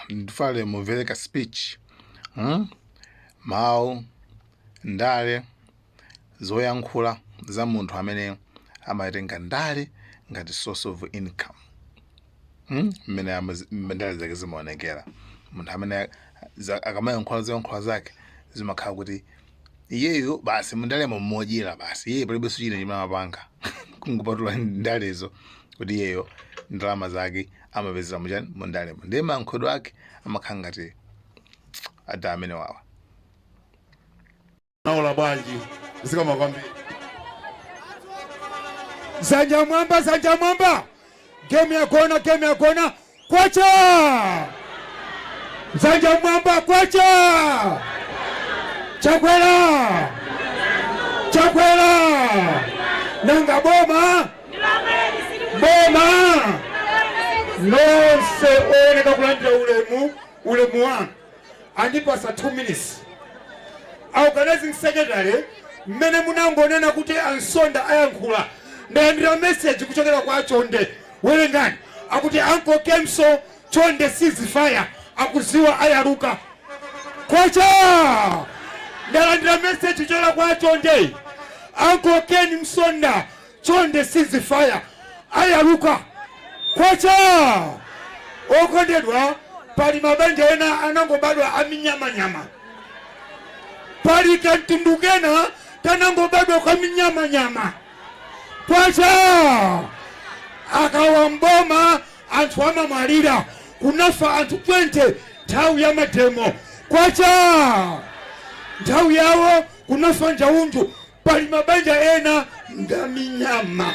Ndifale mumvere ka speech, Mawu, ndale, zoyankhula za munthu amene amatenga ndale ngati source of income, Mmene ndale zake zimaonekera, munthu amene akamayankhula, zoyankhula zake zimakhala kuti iyeyo basi mundalemo mmodyera basi. Iye palibenso china chimene amapanga kungopatula ndalezo, kuti iyeyo ndalama zake amapezera muchani? Mundalemo. Ndiye mayankhulidwe ake amakhala ngati ada amene wawa. Naola bwanji? Zikomo kwambiri. Zanja mwamba, zanja mwamba! Game yagona, game yagona! Kwacha! Zanja mwamba! Kwacha! Chakwera, Chakwera! Nanga boma, boma nonse ooneka kulandira ulemu, ulemu wanu. Andipasa 2 minutes organizing secretary. Mmene munangonena kuti ansonda ayankhula, ndalandira message kuchokera kwa Chonde. Werengani, akuti, "Uncle Kemso, chonde ceasefire." Akuziwa ayaluka. Kwacha! Ndalandira message kuchokera kwa Chonde, "Uncle Ken Msonda, chonde ceasefire." Ayaluka. Kwacha! Okondedwa, pali mabanja ena anangobadwa aminyamanyama, pali kamtundu kena kanangobadwa kwa minyamanyama. Kwacha! Akawa mboma, anthu amamwalira. Kunafa anthu 20 nthawi ya mademo. Kwacha! Nthawi yawo kunafa njaunju. Pali mabanja ena ngaminyama.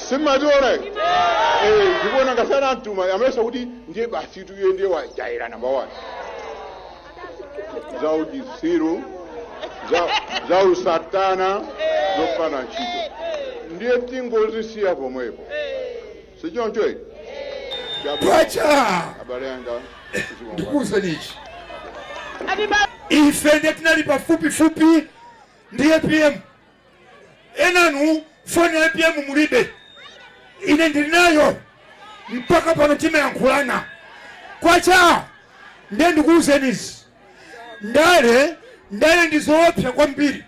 Simationa ndikuona ngasana mtuma amesa kuti ndiye basi tuye, ndiye wajaira number one za uchitsiru, za usatana zopanda ntchito. Ndiye tingozisiya pomwepo, sichoncho? Kwacha! Abale anga. Ndikuwuzeni ichi, ife ndiye tinali pafupifupi ndi APM. Enanu foni ya APM mulibe, ine ndili nayo mpaka pano, timayankhulana. Kwacha! Ndiye ndikuwuzeni izi, ndale, ndale ndi zoopsa kwambiri,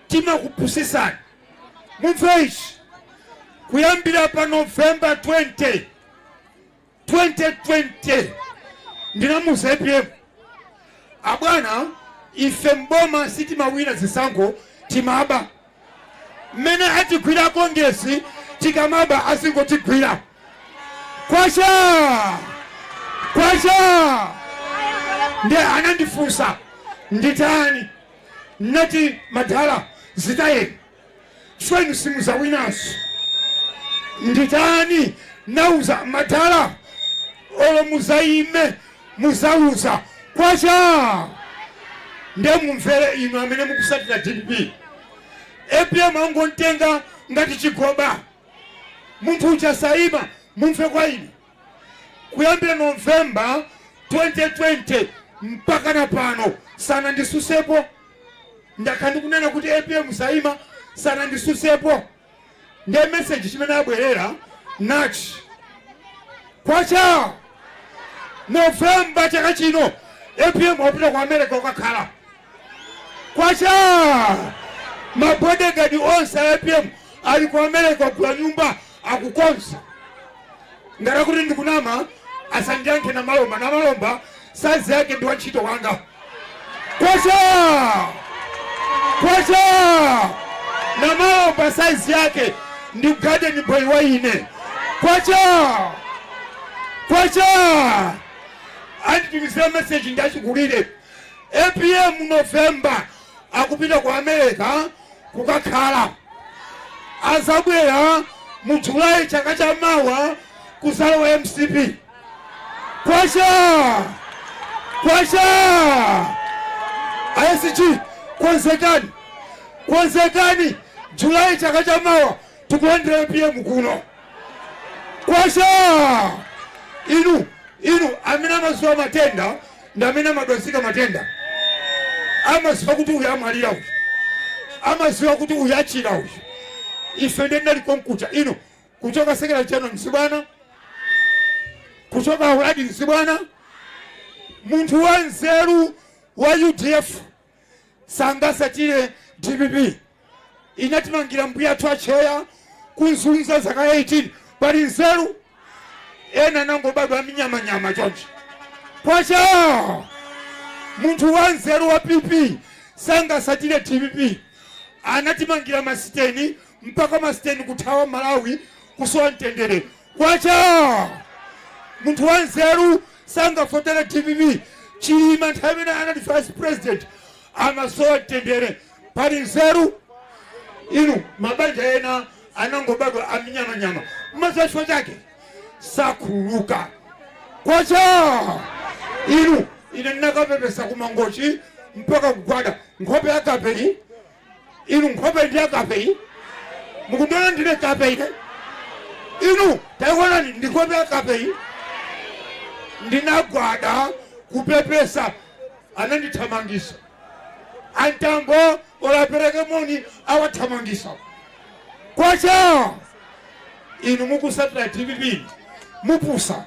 timakupusisani. Mumve ichi, kuyambira pa November 20 2020 ndinamuza APM, "Abwana, ife mboma sitimawina zisankho, timaba. Mmene atigwira Kongiresi, tikamaba azingotigwira." Kwacha! Kwacha! Ndiye anandifunsa, "Nditani?" Nati, "Madala, zitayeni, chifukwa inu simuzawinanso." "Nditani?" Nauza, "Madala, olo muzayime muzaluza." Kwacha! Ndiye mumvere inu amene mukusatira DPP, APM angontenga ngati chigoba, munthu uja sayima. Mumve kwa ine, kuyambira November 2020 mpaka na pano sanandisusepo. Ndakhala ndikunena kuti APM sayima, sanandisusepo. Ndiye message chimene abwerera nachi. Kwacha! November chaka chino APM wapita ku America ukakhala. Kwacha! Mabodyguard onse a APM ali ku America, kugula nyumba, akukonza. Ngati kuti ndikunama, asandiyankhe Namalomba. Namalomba size yake ndi wantchito wanga. Kwacha! Kwacha! Namalomba size yake ndi garden boy wa ine. Kwacha! Kwacha! Anditumizira message ndi achikulire. APM November akupita ku America kukakhala, azabwera mu Julayi chaka cha mawa kuzalowa MCP. Kwacha! Kwacha! ISG, konzekani, konzekani, Julayi chaka cha mawa tikulandira APM kuno. Kwacha! Inu amene amaziwa matenda ndi amene amadwazika matenda. Amaziwa kuti uyu amwalira uyu, amaziwa kuti uyu achira uyu. Ife ndiye ndinali konkuja ino kuchoka secretary general mzibwana, kuchoka uladi mzibwana. Munthu wa nzeru wa UDF sangasatire DPP. Inatimangira mbuya athu acheya kunzunza zaka 18. Pali nzeru? Ena anangobadwa minyamanyama chonchi. Kwacha! Munthu wa nzeru wa PP sangasatire DPP. Anatimangira masiteni mpaka masiteni kuthawa Malawi, kusowa mtendere. Kwacha! Munthu wa nzeru sangavotere DPP. Chilima nthawi imene anali vice president amasowa mtendere. Pali nzeru? Inu, mabanja ena anangobadwa aminyamanyama. Mmaziwa chifukwa chake? Sakhululuka. Kwacha! Inu, ine ndinakapepesa kumangochi mpaka kugwada. Nkhope ya kapeyi inu, nkhope ndi ya kapeyi. Mukundiona ndine kape ine? Inu taionani, ndi nkhope ya kapeyi. Ndinagwada kupepesa, anandithamangisa. Antambo olapereke moni, awathamangisa. Kwacha! Inu mukusatira DPP mupusa.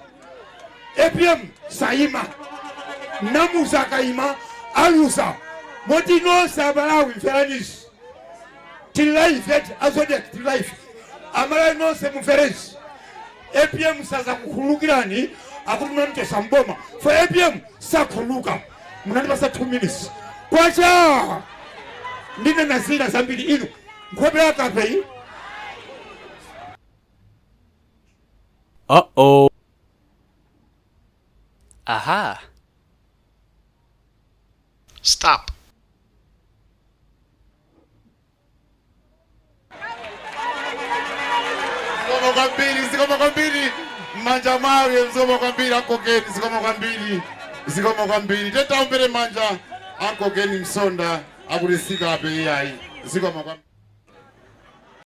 APM sayima, namuza akayima aluza. Moti nonse Amalawi, mveranisi, tili live eti a Zodiak, tili live. Amalawi nonse mumverezi, APM sazakukhululukirani akuti munamchosa mboma. For APM sakhululuka. Munandipasa 2 minutes. Kwacha! Ndinena zina zambiri. Inu, nkhope ya kapeyi. Uh-oh. Aha. Stop. Zikomo kwambiri, zikomo kwambiri, m'manja mwawe. Zikomo kwambiri ankokeni, zikomo kwambiri, zikomo kwambiri. Tetaombere manja ankokeni Msonda akuti sikape iyayi. Zikomo kwambiri.